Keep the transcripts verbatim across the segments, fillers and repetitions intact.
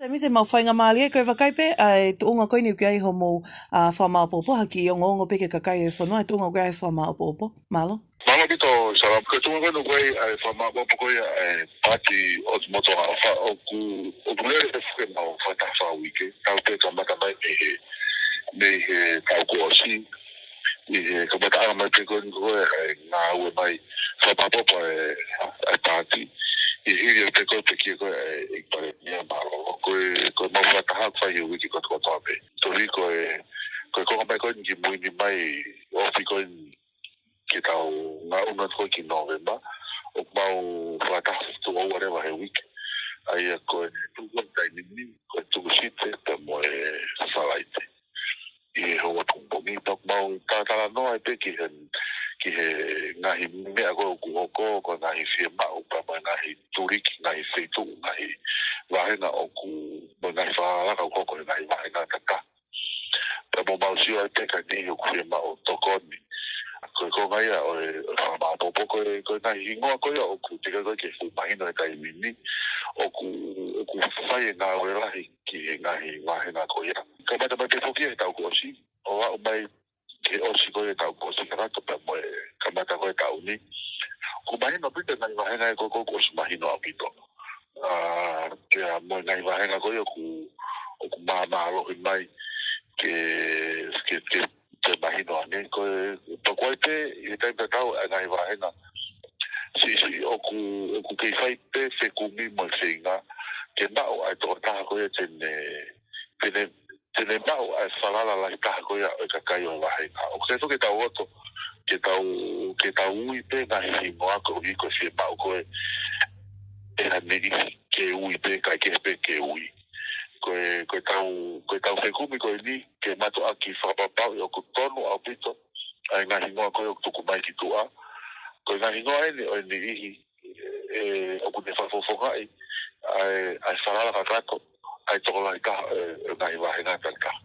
Taimi se mau faingamālie, ko e vakai pē ʻa e tuʻunga ko eni ʻoku ʻi ai hoʻomou, ʻa, fakamāʻopoʻopo, ha kiʻi ongoongo pē ki he kakai e fonua, ʻa e tuʻunga ʻoku ʻi ai e fakamāʻopoʻopo. Mālō. Mālō ʻaupito, Sala. Ko e tuʻunga ko eni ʻoku ʻi ai e fakamāʻopoʻopo ko ia ʻa e Paati ʻo e Motu ʻAfa, ʻoku, ʻoku lele pē foki ʻemau fakataha fakauike. Tau pē kamata mai mei he, mei he taʻu kuo ʻosi. ʻI he kamataʻanga mai pē ko eni ko e, ʻa e ngāue mai fakamāʻopoʻopo ʻa e, ʻa e Paati. ʻI he hili pē ko e pekia ko e, ʻa e ʻEiki Palēmia Mālōlō. Ko e, ko ʻemau fakataha ʻoku fai he uike kotokotoa pē. Tohi ko e, ko e konga mai ko eni kimui ni mai, ofi ko eni ke tau ngaʻunu atu ko ē ki Nōvema, ʻoku mau fakataha tuʻo ua leva he uike. ʻA ia ko e tuʻu ko ē taimi ni, ko e Tūsite pea mo e Falaite. ʻI he houa pongipongi, pea ʻoku mau talatalanoa ai pē ki he, ki he ngaahi meʻa ko ē ʻoku hoko, ko e ngaahi fiemaʻu, pea mo e ngaahi tuliki, ngaahi feituʻu, ngaahi vāhenga ʻoku, mo e ngaahi fakalakalaka ʻoku hoko he ngaahi vāhenga tata. Pea mo mau sio ai pē ka ʻi ai ha niʻihi ʻoku fiemaʻu tokoni. Ko e konga ia ʻo e, ʻo e fakamāʻopoʻopo ko e, ko e ngaahi hingoa ko ia ʻoku teʻeki ai ke fuʻu mahino he taimi ni. ʻOku, ʻoku fai e ngāue lahi ki he ngaahi vāhenga ko ia. Kamata mai pē foki he taʻu kuo ʻosi. ʻO aʻu mai ki he ʻosi ko ia e taʻu kuo ʻosi kakato pea mo e kamata ko ē e taʻu ni. ʻOku mahino ʻaupito e ngaahi vāhenga ē ko ē ʻoku ʻosi mahino ʻaupito. ʻA, pea mo e ngaahi vāhenga ko ia ʻoku, ʻoku māmālohi mai ke, ke, ke, ke mahino ange. Ko e, pea ʻoku ʻi ai pē, ʻi he taimi tatau ʻa e ngaahi vāhenga siʻisiʻi ʻoku, ʻoku kei fai pē fekumi mo e feinga ke maʻu ʻa e tokotaha ko ia te ne, te ne, te ne maʻu ʻa e falala lahi taha ko ia ʻo e kakai ʻo e vāhenga. ʻOku ʻikai ke tau loto ke tau, ke tau ui pē ngaahi hingoa koeʻuhi ko e fiemaʻu ko ē ʻe ha niʻihi ke ui pē, kae kehe pē ke ui. Ko e, ko e tau, ko e tau fekumi ko eni ke mātuʻaki fakapapauʻi ʻoku tonu ʻaupito ʻa e ngaahi hingoa ko ē ʻoku tuku mai ki tuʻa. Ko e ngaahi hingoa eni ʻo e niʻihi ē, ʻoku ne fakafofongaʻi ʻa e, ʻa e falala kakato ʻa e tokolahi taha ʻo e, ʻo e ngaahi vāhenga tatau.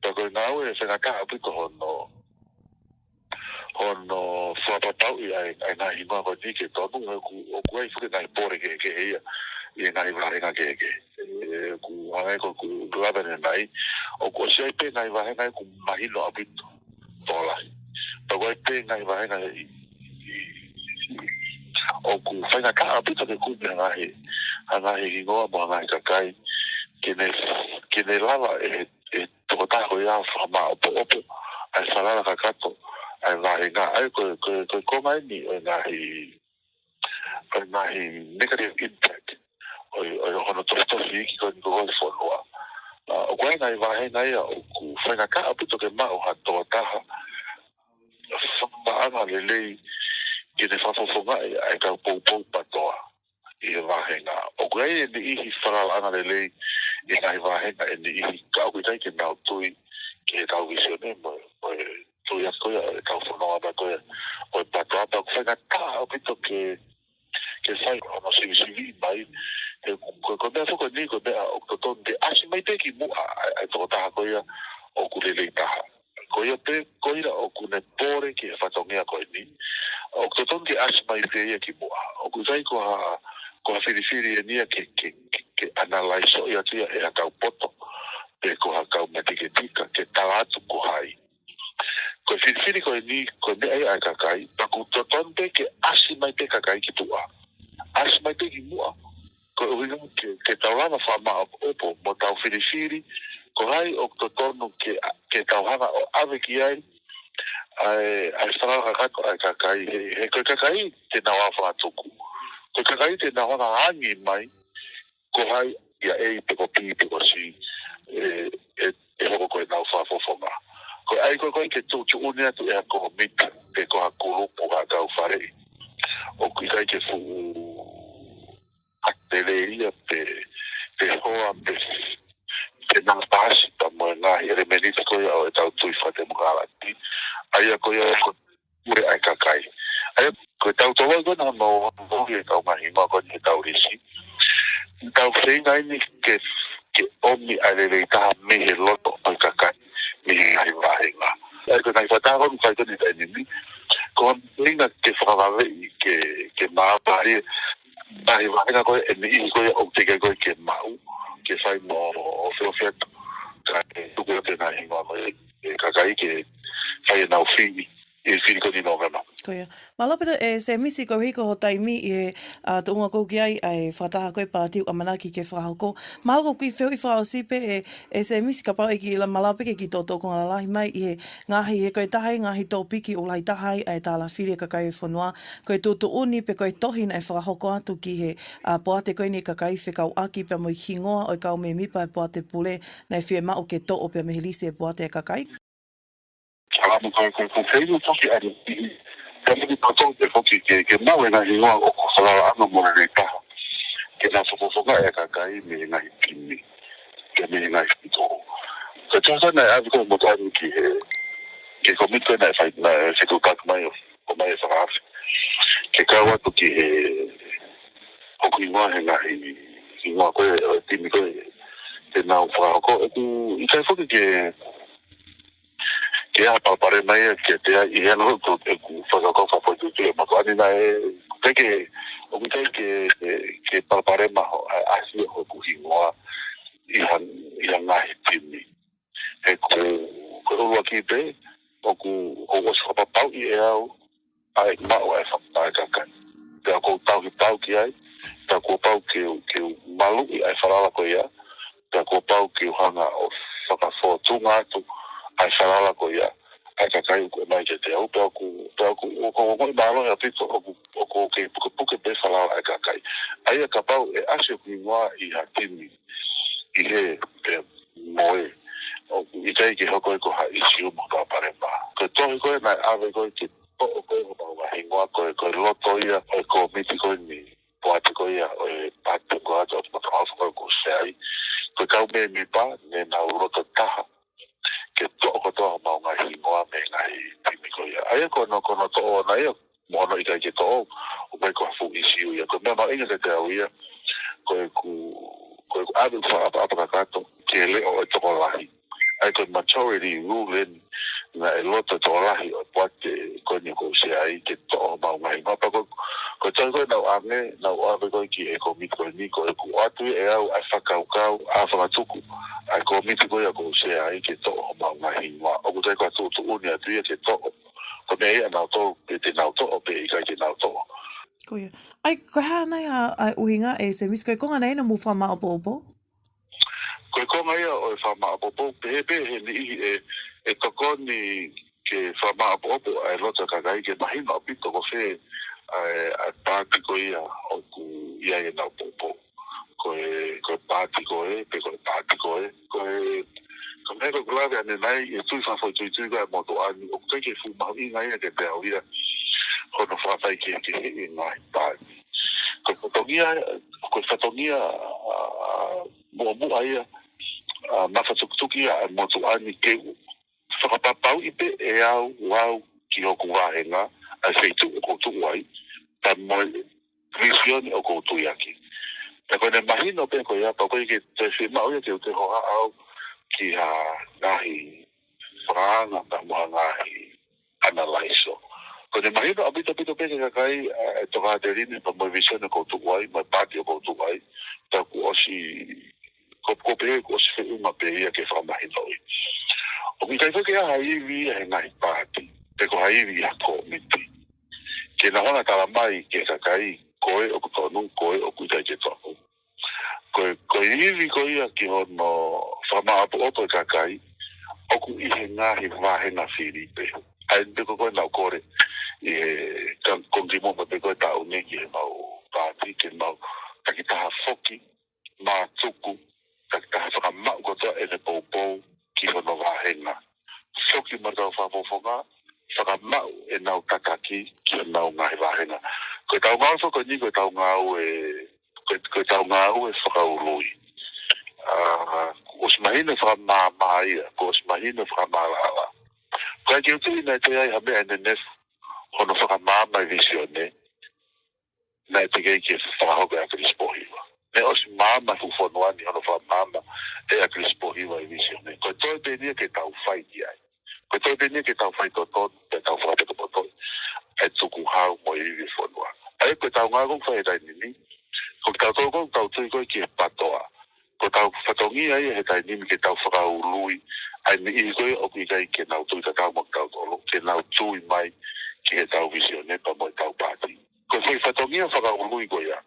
Pea ko e ngāue ʻe faingataʻa ʻaupito hono, hono fakapapauʻi ʻa e, ʻa e ngaahi hingoa ko eni ke tonu, ʻoku, ʻoku ʻi ai foki e ngaahi pole kehekehe ia ʻi he ngaahi vāhenga kehekehe. Ē, ʻoku hangē ko ʻeku lave ʻanenai, ʻoku ʻosi ʻi ai pē ngaahi vāhenga ʻoku mahino ʻaupito tokolahi. Pea ʻoku ʻi ai pē ngaahi vāhenga ʻi, ʻi, ʻoku faingataʻa ʻaupito ke kumi ha ngaahi, ha ngaahi hingoa mo ha ngaahi kakai ke ne, ke ne lava ʻe he, ʻe he tokotaha ko ia ʻo fakamāʻopoʻopo ʻa e falala kakato ʻa e vāhenga. ʻA ia ko e, ko e, ko e konga eni ʻo e ngaahi, ʻo e ngaahi negative impact ʻo e, ʻo e hono tofitofi iiki ko eni ko ē ʻo e fonua. ʻA, ʻoku ʻi ai e ngaahi vāhenga ia ʻoku faingataʻa ʻaupito ke maʻu ha tokotaha fakapaʻanga lelei ke ne fakafofongaʻi ʻa e kau poupou PATOA ʻi he vāhenga. ʻOku ʻi ai e niʻihi falalaʻanga lelei ʻi he ngaahi vāhenga ʻe niʻihi ka ʻoku ʻikai ke nau tui ki he kau vīsone mo, mo e tui atu ko ia ʻa e kau fononga mai ko ia ʻo e PATOA, pea ʻoku faingataʻa ʻaupito ke, ke fai hono sivisiviʻi mai. He ko, ko e meʻa foki eni, ko e meʻa ʻoku totonu ke ʻasi mai pē ki muʻa ʻa e, ʻa e tokotaha ko ia ʻoku lelei taha. Ko ia pē, ko ia ʻoku ne pole ki he fatongia ko eni, ʻoku totonu ke ʻasi mai pē ia ki muʻa. ʻOku ʻikai ko ha, ko ha filifili eni ia ke, ke, ke, ke analaisoʻi atu ia ʻe ha kau poto, pe ko ha kau matiketika, ke tala atu ko hai. Ko e filifili ko eni, ko e meʻa ia ʻa e kakai, pea ʻoku totonu pē ke ʻasi mai pē kakai ki tuʻa. ʻAsi mai pē ki muʻa. Ko e ʻuhinga ke, ke tau lava fakamāʻopoʻopo mo tau filifili ko hai ʻoku totonu ke, ke tau hanga ʻo ʻave ki ai ʻa e, ʻa e falala kakato ʻa e kakai, he, he ko e kakai te nau ō fakatuku. Ko e kakai te nau hanga ʻo angi mai ko hai ia A pe ko B pe ko C ʻe, ʻe, ʻe hoko ko ʻenau fakafofonga. Ko e ʻai ko ē ko ē ke tuʻutuʻuni atu ʻe ha kōmiti pe ko ha kulupu ha kau faleʻi ʻoku ʻikai ke fuʻu ʻatele ia pe, pe hoa pe, pe nāpasi pea mo e ngaahi ʻelemēniti ko ia ʻo ʻetau tui fakatemokalati. ʻA ia ko ia ko e pule ʻa e kakai. ʻA ia ko e tautolu ko ē hono, hono ʻi he kau ngaahi hingoa ko eni ʻi he tau lisi. Tau feinga eni ke, ke ʻomi ʻa e lelei taha mei he loto ʻo e kakai, mei he ngaahi vāhenga. ʻA ia ko e ngaahi fakataha ko eni ʻoku fai ko eni he taimi ni, ko hono feinga ke fakavaveʻi, ke, ke māpali, ngaahi vāhenga ko ē ʻe niʻihi ko ia ʻoku teʻeki ai ko ē ke maʻu, ke fai mo ʻo feofi atu. Kae tuku atu e ngaahi hingoa ko ē ʻa e kakai ke fai ʻenau fili, ʻi he fili ko eni ʻo e nonga. Ko ia. Mālō Pita, ʻe Semisi, koeʻuhi ko hoʻo taimi ʻi he, ʻa, tuʻunga ʻoku ou ki ai, ʻa e fakataha ko ē paati ʻoku ʻamanaki ke fakahoko. Mahalo ko e kiʻi fehuʻi fakaʻosi pē ʻe, ʻe Semisi, kapau ʻe kiʻi la-, malava pē ke kiʻi toʻotoʻo konga lalahi mai ʻi he ngaahi, he ko e taha e ngaahi tōpiki ʻoku lahi taha ai ʻa e tālafili ʻa e kakai ʻo e fonua, ko e tuʻutuʻuni pe ko e tohi naʻe fakahoko atu ki he, ʻa, poate ko eni ʻa e kakai fekauʻaki pea mo e hingoa ʻo e kau mēmipa ʻo e poate pule naʻe fiemaʻu ke toʻo pea mei he lisi ʻo e poate ʻa e kakai. Salamu ko e, ko e, ko e feinu foki ʻa e, ka miki tōtō te foki ke, ke maʻu e ngaahi hingoa ʻoku falalaʻanga mo lelei taha. Ke nau fakafofongaʻi e kakai mei he ngaahi timi, ke mei he ngaahi fili. Ka tōtō naʻe ʻave ko ē motuʻa ni ki he, ki he kōmiti ko ē naʻe fai, naʻe fetuʻutaki mai ʻo, ʻomai e fakaafe. Ke kau atu ki he, ʻoku hingoa he ngaahi, hingoa ko ē ʻo e timi ko ē, te nau fakahoko. ʻOku ʻikai foki ke, ke ʻi ai ha palopalema ia kiate au ʻi he anga ʻoku, ʻoku fakakaukau fakafoʻituitui ʻa e motuʻa ni naʻe, ʻikai ke, ʻoku ʻikai ke, ke, ke palopalema hoʻo, ʻa, ʻasi hoku hingoa ʻi ha, ʻi ha ngaahi timi. He ko, ko e ʻuluaki pē, ʻoku, ʻoku ʻosi fakapapauʻi ʻe au, ʻa e maʻu ʻa e fakapae kakai. Pea ʻoku ou tauhi pau ki ai, pea kuo pau ke, ke maluʻi ʻa e falala ko ia, pea kuo pau ke u hanga ʻo fakafōtunga atu ʻa e falala ko ia ʻa e kakai ʻoku ʻomai kiate au, pea ʻoku, pea ʻoku, ʻoku ou ongoʻi mālohi ʻaupito, ʻoku, ʻoku ou kei pukepuke pē falala ʻa e kakai. ʻA ia kapau ʻe ʻasi hoku hingoa ʻi ha timi, ʻi he, pea mo e, ʻoku ʻikai ke hoko ia ko ha ʻisiū mo ha palopalema. Ko e tohi ko ē naʻe ʻave ko ē ke toʻo ko ē homau ngaahi hingoa ko ē, ko e loto ia ʻo e kōmiti ko eni, poate ko ia ʻo e paati ko ē ʻa e ʻOtu Motu ʻa Faka ko ē ʻoku ou sio ai. Ko e kau mēmipa, ne nau loto taha ke toʻo kotoa homau ngaahi hingoa mei he ngaahi timi ko ia. ʻA ia ko hono, ko hono toʻo ʻona ia, mo hono ʻikai ke toʻo, ʻoku ʻikai ko ha fuʻu ʻisiū ia. Ko e meʻa mahuʻinga kiate au ia, ko ʻeku, ko ʻeku ʻave ʻeku fakaʻapaʻapa kakato ki he leʻo ʻo e tokolahi. ʻA ia ko e majority rule eni, naʻe loto e tokolahi ʻo e poate ko eni ʻoku ou sio ai ke toʻo homau ngaahi hingoa. Pea ko, ko e tohi ko ē naʻa nau ʻave, naʻa nau ʻave ko ē ki he kōmiti ko eni, ko ʻeku ʻoatu ia ʻe au ʻa e fakakaukau, ʻa e fakatuku ʻa e kōmiti ko ē ʻoku ou sio ai ke toʻo homau ngaahi hingoa. ʻOku ʻikai ko ha tuʻutuʻuni atu ia ke toʻo. Ko e meʻa ia ʻanautolu pe te nau toʻo pe ʻikai te nau toʻo. Ko ia. ʻA ia, ko e hā nai ʻa, ʻa e ʻuhinga ʻe Semisi, ko e konga nai ʻena mou fakamāʻopoʻopo? Ko e konga ia ʻo e fakamāʻopoʻopo, pehē pē he niʻihi ʻe, ʻe tokoni ke fakamāʻopoʻopo ʻa e loto ʻa e kakai ke mahino ʻaupito ko fē ʻa e, ʻa e paati ko ia ʻoku ʻi ai ʻenau poupou. Ko e, ko e paati ko ē, pe ko e paati ko ē, ko e, ko e meʻa ko ē ʻoku lave ʻanenai, ʻe tui fakafoʻituitui ko ē ʻa e motuʻa ni, ʻoku ʻikai ke fuʻu mahuʻinga ia kiate au ia hono fakafaikehekeheʻi e ngaahi paati. Ko e fatongia, ko e fatongia, ʻa, muʻomuʻa ia, ʻa, mafatukituki ia ʻa e motuʻa ni ke u fakapapauʻi pē ʻe au, au ki hoku vāhenga, ʻa e feituʻu ʻoku ou tuʻu ai, pea mo e vīsone ʻoku ou tuiaki. Pea ko ʻene mahino pē ko ia, pea ʻoku ʻikai ke toe fiemaʻu ia ke u toe hohaʻa au ki ha ngaahi fakaanga pea mo ha ngaahi ʻanalaiso. Ko ʻene mahino ʻaupito ʻaupito pē ki he kakai, ʻa, e tokāteline pea mo e vīsone ʻoku ou tuʻu ai, mo e paati ʻoku ou tuʻu ai, pea kuo ʻosi, ko, ko e pehē kuo ʻosi feʻunga pē ia ke fakamahinoʻi. ʻOku ʻikai foki ʻi ai ha ivi ia he ngaahi paati, pe ko ha ivi ia he kōmiti, ke nau hanga ʻo tala mai ki he kakai, ko ē ʻoku tonu, ko ē ʻoku ʻikai ke tonu. Ko e, ko e ivi ko ia ki hono fakamāʻopoʻopo e kakai, ʻoku ʻi he ngaahi vāhenga fili pē. ʻA ia pē ko ē naʻa ku kole ʻi he ka-, konga kimuʻa pē ko ē taʻu ni ki heʻemau paati, ke mau takitaha foki, mātuku, takitaha fakamaʻu kotoa ʻene poupou ki hono vāhenga. Foki mo ʻetau fakafofonga, fakamaʻu ʻenau tataki ki honau ngaahi vāhenga. Ko ʻetau ngāue ko eni, ko ʻetau ngāue, ko, ko ʻetau ngāue fakaului. ʻA, kuo ʻosi mahino fakamaama ia, kuo ʻosi mahino fakamaalaʻala. Ka ʻikai ke u tui naʻe toe ʻi ai ha meʻa ʻe nenefu hono fakamaama e vīsone, naʻe teʻeki ke fakahoko ʻe ʻAkilisi Pōhiva. Naʻe ʻosi maama e fuʻu fonua ni hono fakamaama ʻe ʻAkilisi Pōhiva e vīsone. Ko e toe pē eni ia ke tau fai ki ai. Ko e toe pē eni ia ke tau faitotonu, ke tau fakapotopoto e tukuhau mo e ivi e fonua. ʻA ia ko ʻetau ngāue ʻoku fai he taimi ni, ko kitautolu ʻoku tau tui ko ē ki he patoa. Ko ʻetau fatongia ia he taimi ni ke tau fakaului ʻa e niʻihi ko ia ʻoku ʻikai ke nau tui tatau mo kitautolu, ke nau tui mai ki heʻetau vīsone pea mo ʻetau paati. Ko e foʻi fatongia fakaului ko ia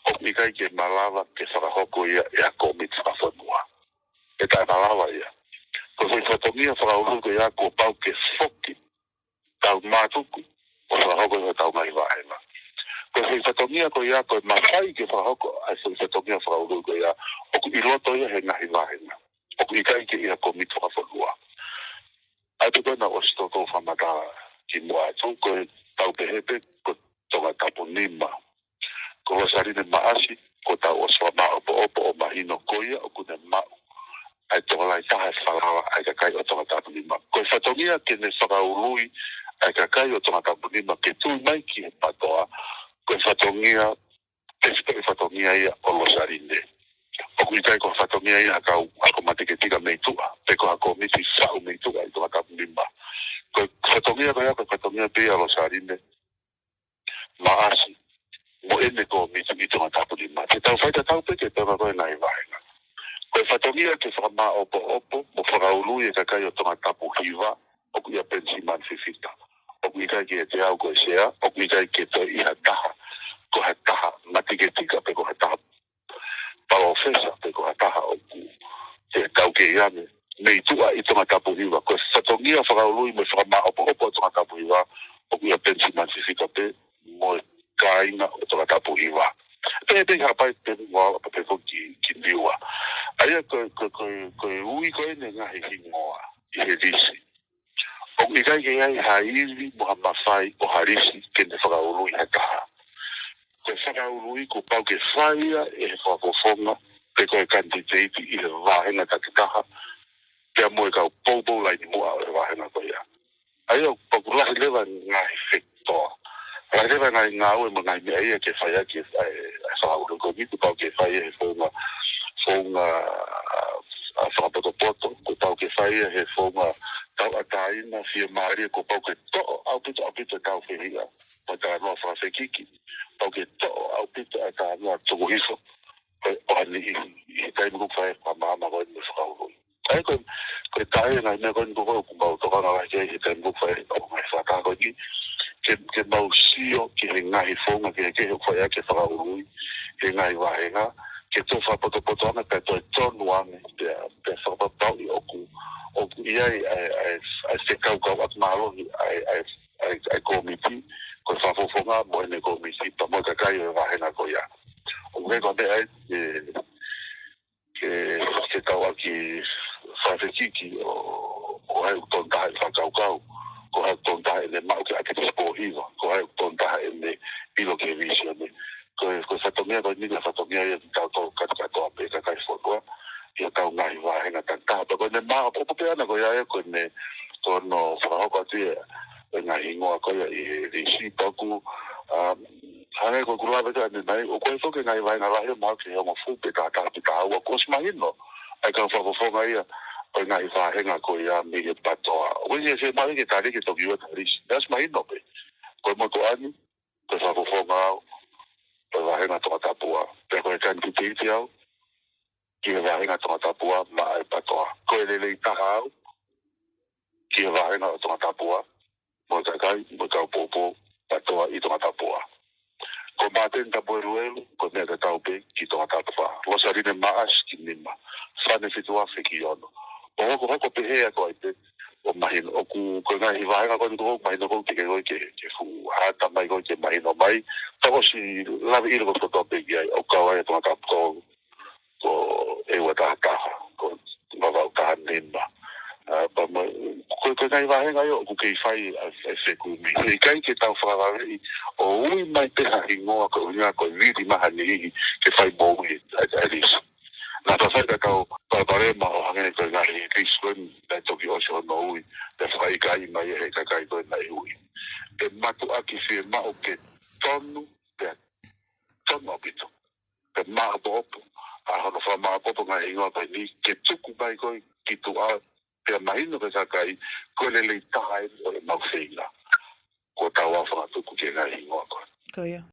ʻoku ʻikai ke malava ke fakahoko ia ʻe ha kōmiti fakafonua. ʻE taʻemalava ia. Ko e foʻi fatongia fakaului ko ia kuo pau ke foki, tau mātuku ʻo fakahoko ʻi hotau ngaahi vāhenga. Ko e foʻi fatongia ko ia ko e mafai ke fakahoko ʻa e foʻi fatongia fakaului ko ia, ʻoku ʻi loto ia he ngaahi vāhenga. ʻOku ʻikai ke ʻi ha kōmiti fakafonua. ʻA ia ko ena ʻosi tō ʻo fakamatala kimuʻa atu, ko e tau pehē pē ko Tongatapu nima. Ko Losaline Maʻasi, kuo tau ʻosi fakamaʻopoʻopo ʻo mahino ko ia ʻoku ne maʻu ʻa e tokolahi taha e falala ʻa e kakai ʻo Tongatapu nima. Ko e fatongia ke ne fakaului ʻa e kakai ʻo Tongatapu nima ke tui mai ki he PATOA, ko e fatongia, ʻe sio pē ki he fatongia ia ʻo Losaline. ʻOku ʻikai ko ha fatongia ia ha kau ako mateketika mei tuʻa, pe ko ha kōmiti faʻu mei tuʻa ʻi Tongatapu nima. Ko e fatongia ko ia, ko e fatongia pē ia ʻo Losaline Maʻasi mo ʻene kōmiti ʻi Tongatapu nima. Te tau fai tatau pē ke tau ko e ngaahi vāhenga. Ko e fatongia ke fakamaʻopoʻopo mo fakaului e kakai ʻo Tongatapu hiva, ʻoku ʻia Penisimani Fifita. ʻOku ʻikai ke ʻiate au ko e sea, ʻoku ʻikai ke toe ʻi ha taha, ko ha taha mateketika pe ko ha taha palōfesa pe ko ha taha ʻoku te tau kei ane mei tuʻa ʻi Tongatapu hiva. Ko e fatongia fakaului mo e fakamaʻopoʻopo ʻo Tongatapu hiva, ʻoku ʻia Penisimani Fifita pē mo e kāinga ʻo Tongatapu hiva. Pehē pē ki Haʻapai, pehē mo Vavaʻu, pehē foki ki, ki Niua. ʻA ia ko, ko, ko, ko e ui ko eni e ngaahi hingoa ʻi he lisi. ʻOku ʻikai ke ʻi ai ha ivi mo ha mafai ʻo ha lisi ke ne fakaului ha taha. Ko e fakaului kuo pau ke fai ia ʻe he fakafofonga pe ko e kanititeiti ʻi he vāhenga takitaha, pea mo e kau poupou laini muʻa ʻo e vāhenga ko ia. ʻA ia ʻoku lahi leva e ngaahi fekitoa. Lahi leva e ngaahi ngāue mo e ngaahi meʻa ia ke fai ʻaki e, e, e fakaului ko eni, kuo pau ke fai ia he founga, founga, ʻa, fakapotopoto, kuo pau ke fai ia he founga tauʻatāina, fiemālie, kuo pau ke toʻo ʻaupito, ʻaupito e tāufehiʻa mo e talanoa fakafekiki. Pau ke toʻo ʻaupito e talanoa tukuhifo ʻo, ʻo ha niʻihi ʻi he taimi kuo fai e fakamaama ko eni mo e fakaului. ʻA ia ko e, ko e taha ia e ngaahi meʻa ko eni ko ē ʻoku mau tokanga lahi ki ai he taimi kuo fai e ngaahi fakataha ko eni, ke, ke mau sio ki he ngaahi founga kehekehe ʻoku fai ʻaki e fakaului he ngaahi vāhenga, ke toe fakapotopoto ange pea toe tonu ange, pea, pea fakapapauʻi ʻoku, ʻoku ʻi ai ʻa e, ʻa e, ʻa e fekauʻaki mālohi ʻa e, ʻa e, ʻa e, ʻa e kōmiti, ko e fakafofonga mo ʻene kōmiti, pea mo e kakai ʻo e vāhenga ko ia. ʻOku ʻikai ko ha meʻa ia, e, ke, ke tauʻaki fakafekiki ʻo, ʻo hai ʻoku tonu taha e fakakaukau, ko hai ʻoku tonu taha ʻene maʻu ki he ʻAkilisi pō hiva, ko hai ʻoku tonu taha ʻene ʻilo ki he vīsone. Ko e, ko e fatongia ko eni ko e fatongia ia kitautolu kātoa pē kakai fonua, ʻi hotau ngaahi vāhenga takitaha. Pea ko ʻene maʻopoʻopo pē ʻana ko ia ia ko ʻene, ko hono fakahoko atu ia e ngaahi hingoa ko ia ʻi he lisi. Pea ʻoku, um, hangē ko ʻeku lave ko ē ʻanenai, ʻoku ʻi ai foki e ngaahi vāhenga lahi ʻo maʻu ki he ongo fuʻu pe taha taha pe taha ua, kuo ʻosi mahino ʻa e kau fakafofonga ia ʻo e ngaahi vāhenga ko ia mei he PATOA. ʻOku ʻikai ke fiemaʻu ke tali ke toki ua tali si. ʻOsi mahino pē. Ko e motuʻa ni, ko e fakafofonga au ʻo e vāhenga Tongatapu ua. Pea ko e kanititeiti au ki he vāhenga Tongatapu ua maʻa e PATOA. Ko e lelei taha au ki he vāhenga ʻo Tongatapu ua, mo e kakai, mo e kau poupou PATOA ʻi Tongatapu ua. Ko Māteni Tapueluelu, ko e meʻa tatau pē ki Tongatapu fā. Losaline Maʻasi ki nima. Fane Fituafe ki ono. ʻO hokohoko pehē atu ai pē, ʻo mahino, ʻoku, ko e ngaahi vāhenga ko eni ʻoku mahino ko ē ke, ke, ke, ke fuʻu ʻata mai ko ē ke mahino mai. Ka ʻosi lave ʻilo ko ē kotoa pē ki ai, ʻo kau ai Tongatapu ko ko e ua taha taha, ko e Vavaʻu taha nima. ʻA, pea mo, ko, ko e ngaahi vāhenga ia ʻoku kei fai ʻa e, ʻa e fekumi. ʻIkai ke tau fakavave ʻi, ʻo ui mai pē ha hingoa ko e ʻuhinga ko e vili mai ha niʻihi ke fai moʻui ʻa e, ʻa e lisi. Naʻa tau fai ʻetau palopalema ʻo hangē ko e ngaahi lisi ko eni naʻe toki ʻosi hono ui, pea fakaʻikaiʻi mai ʻe he kakai ko ē naʻe ui. ʻE mātuʻaki fiemaʻu ke tonu, pea tonu ʻaupito. Pea maʻopoʻopo ʻa hono fakamaʻopoʻopo ngaahi hingoa ko eni ke tuku mai ko ē ki tuʻa, pea mahino ki he kakai ko e lelei taha eni ʻo ʻemau feinga. Ko ʻetau fakatuku ki he ngaahi hingoa ko ē. Ko ia.